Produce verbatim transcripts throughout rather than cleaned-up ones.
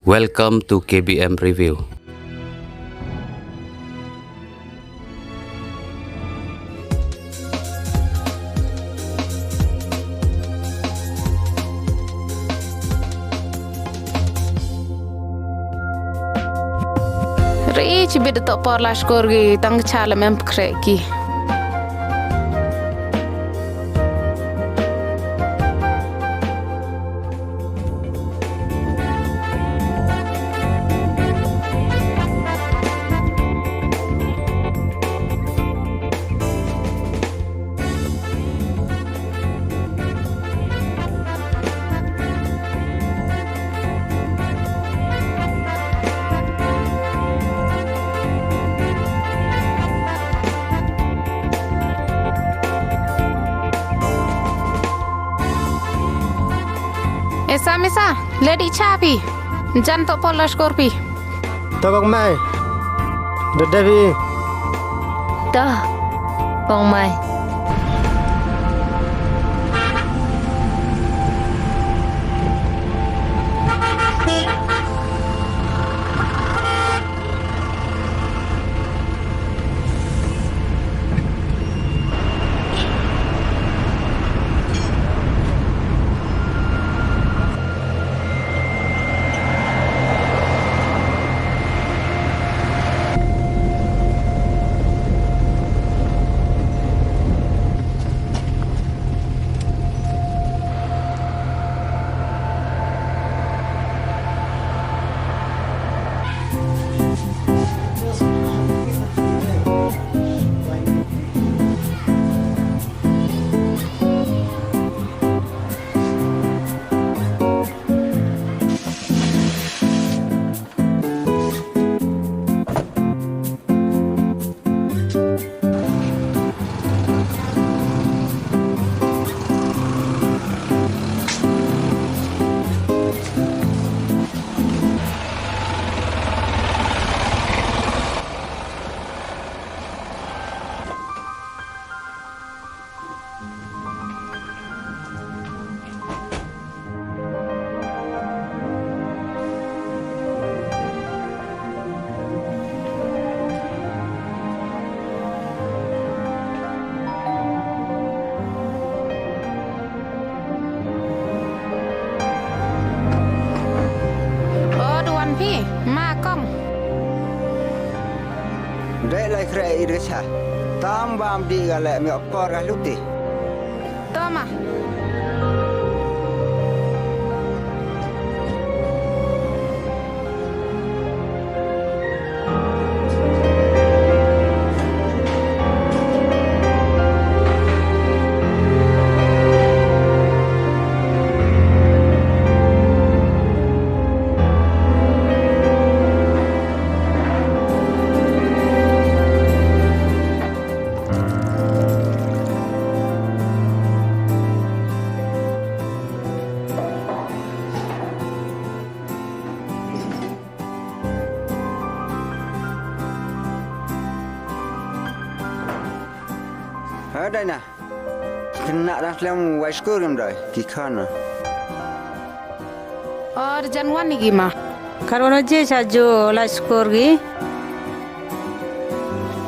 Welcome to K B M Review. Re chi bit to por la skur gi tang cha la mem kre ki. Esa mesa, ledi cha phi. Jan to pol la skur phi. To kong mai. Dede phi. To kong mai. O, duan phi, ma kong. Dei lai khreh i re cha. Tam bam di ga le mi por ga luti. Toma. Ha, dai na. Kena dang slem wai skur gim doi, ki khana. Or jan wan ni gi ma. Kar wan o je cha jo lai skur gi.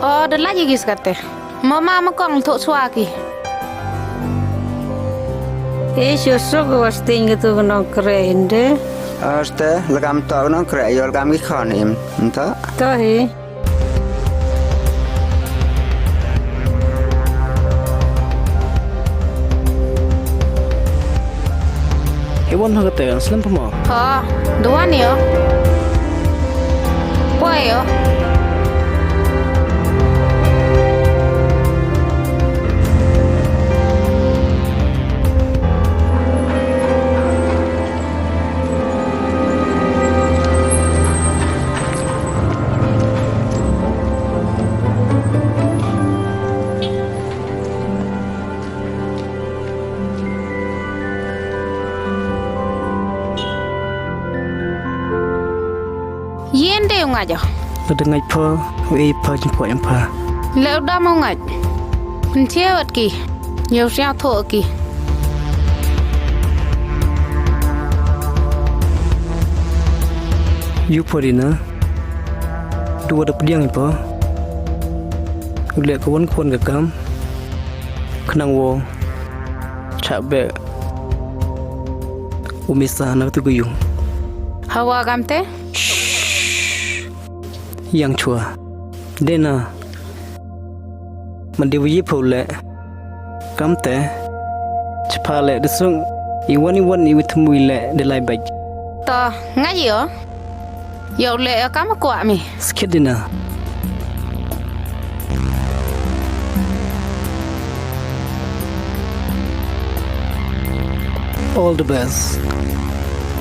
Or da lai gi skate. Ma ma ma kong tho swa ki. E sho suk was ting ki tu nong kre inde. Ar te lagam to nong kre, yo lagam ki khon im. Nta. To hi. Iwan ha kate, slem pama. Ha, duan yo. Poi yo. Yen de u ngait o. Lada ngait pha, u ei pha, jingpoi em pha. Le u dam u ngait. Pynchia wat ki. Yow siaw thoh ki. Yoo pha Dina. Du wa da pdiang i pha. U leh ka wan ka wan ka kam. Khnang wow chah beh u Misa na tu ka yung. Hawa kamte? Shh. Yang chwa. Dina. Man di wi pho le. Kamte. Chipha le de sung. I wan i wan i wi thmu i le de lai baj. To, nga yo. Yo le yo kam kwah mi. Skit Dina. All the best.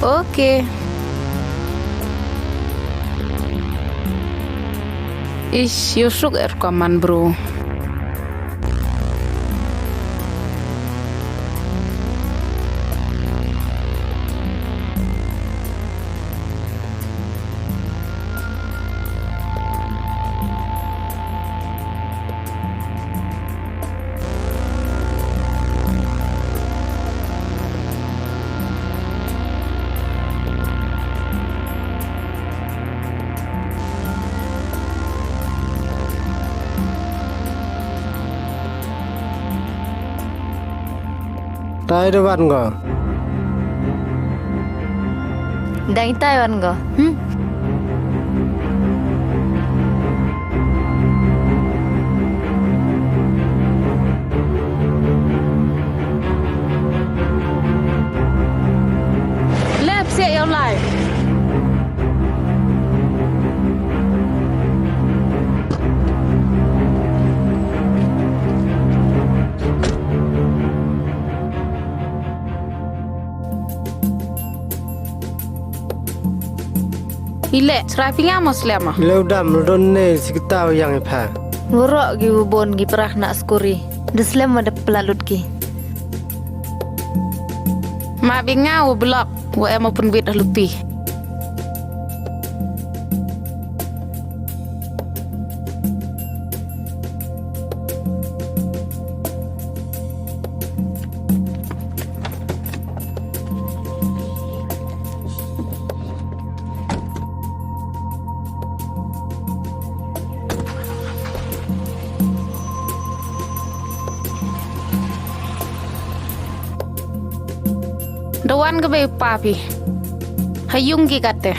Okay. Ish, yo suk er kaman, bro. Tai da wan ko. Dang tai wan ko. Hmm? Lep siah yow lai. Ile, chrai phi nga mo slem ma? Leu dam, don ne, siktaw yang i pha. Wurok ki wubon ki prak na skuri. Da slem ma da pla lut ki. Ma bi nga u blok, wa em o pynbit a lupi. Da wan ka bei pa phi. Ha yung ki kate.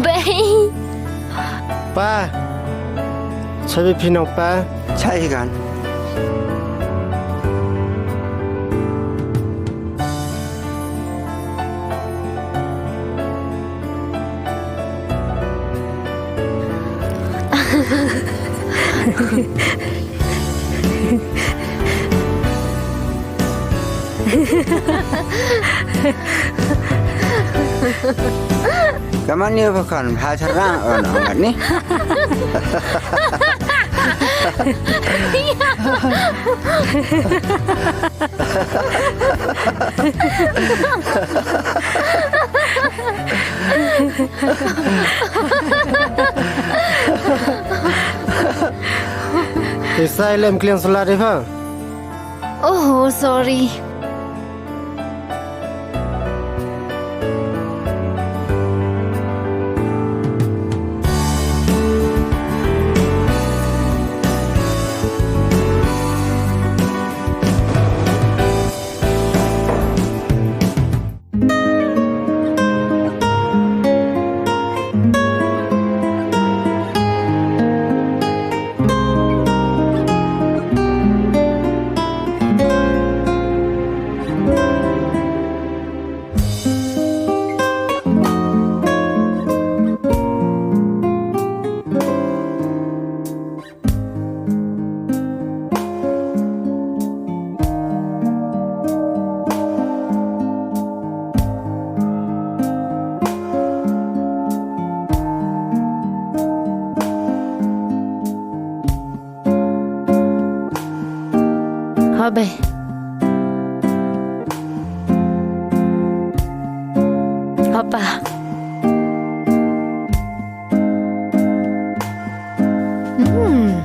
Bei. Pa. Chah bei phi nong pa. Chah hi kan. Kaman ni ba kan, ha charang, oh, no, ni. Isai lem kliang sula de pha. Oh, sorry. Pa. Hmm.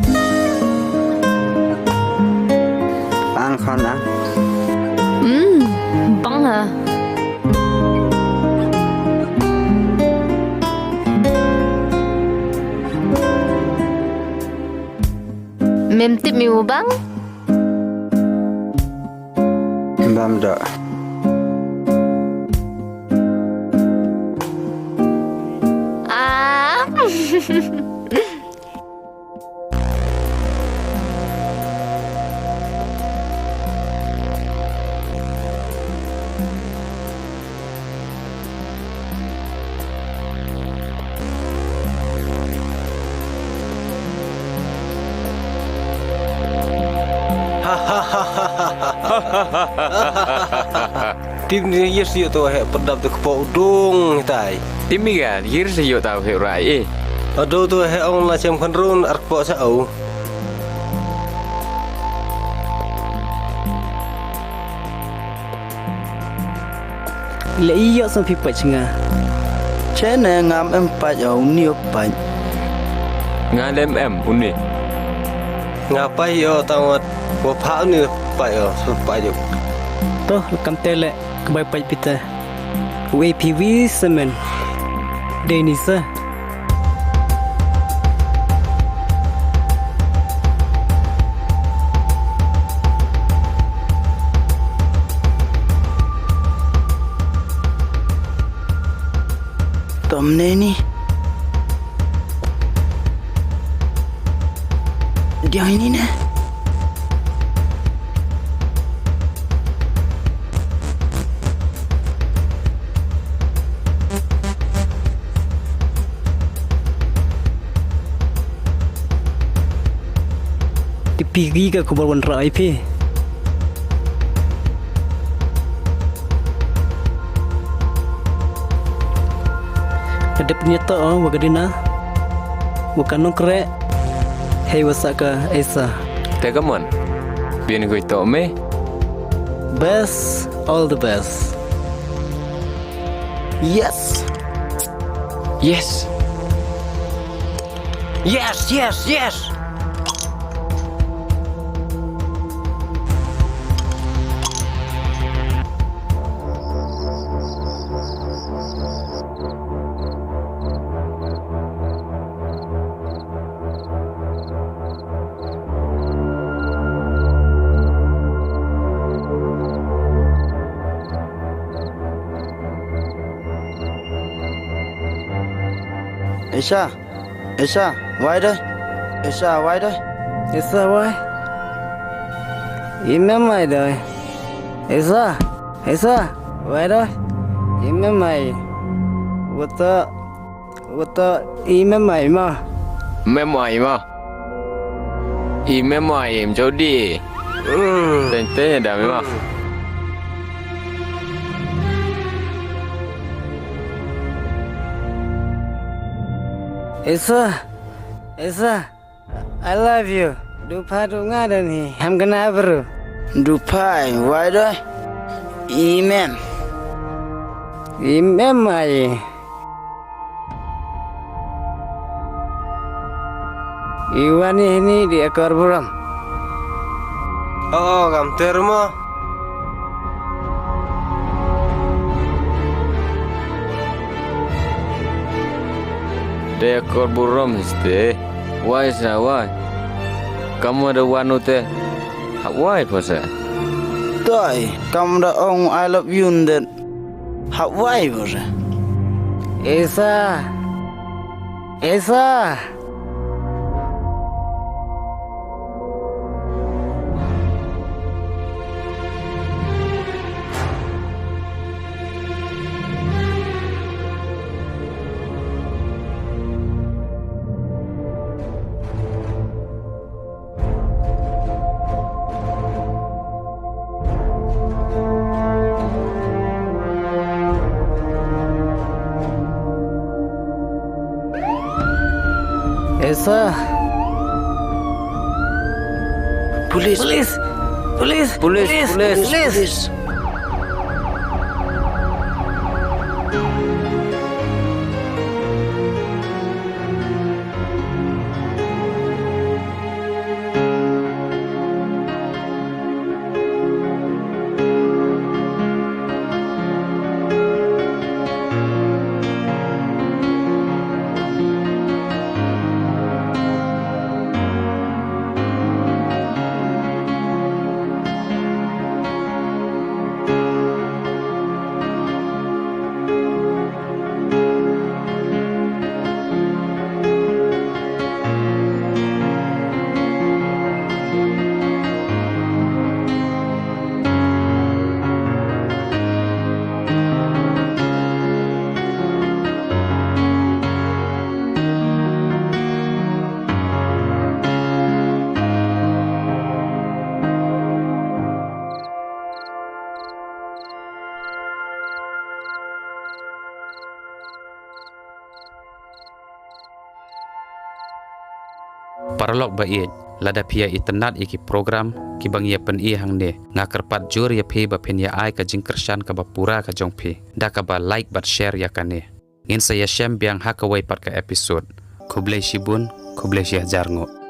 Bang khon ah. Hmm, bang ha. Mem tip mi u bang? Bam da. Ah. Tim ni yir sio to he perdap tu kpo udung tai. Tim mi ga yir sio tau he rai eh. Ado tu he ong la chem khan run ar kpo sa au. Le i yoh sam phi pach nga. Che ne ngam em pach o uni o pach. Nga lem em uni. Nga pach o tawat wa pha uni pach o su pach o. To kam te le kbai pach pita. Wei phi wi semen. Dei ni sa. Tom ne ni. Dia ini ne. Te phi ki ka khubor wanrah i phi. Ka dep ni to, wa ka dina. Wa ka nongkreh. Hei wa sa ka Esa. Te ka mon. Bien ko to me. Best, all the best. Yes. Yes. Yes, yes, yes. Esa, Esa, wai doi. Esa, wai doi. Esa, wai. Imem wai doi. Esa, Esa, wai doi. Imem wai. Wata, wata, imem wai ma. Mem wai ma. I mem wai em jodi. Mm. Teng teng da mem wai. Esa, Esa, I love you. Du pha du nga dan hi. Ham kena bro. Du pha, wai doi. I mem. I mem wai. Iwan ini di ekor buram. Oh, kam termo. Di ekor buram este. Wai sa wai. Kamu ada wanu te. Hawai posa. Toi, kamu da ong I love you ndet. Hawai bore. Esa. Esa. Esa. Police. Police. Police. Police. Police. Police. Police. Police. Paralok ba ïeit, lada phi ya itynnad ya ki program kiba ngi ya pyni hangne, nga kyrpad jur ya phi ba phin ya ai ka jingkyrshan kaba pura ka jong phi da kaba like bad share ya kane. Ngin sa ya shem biang ha kawei pat ka episode. Khublei shibun, khublei shihajar nguh.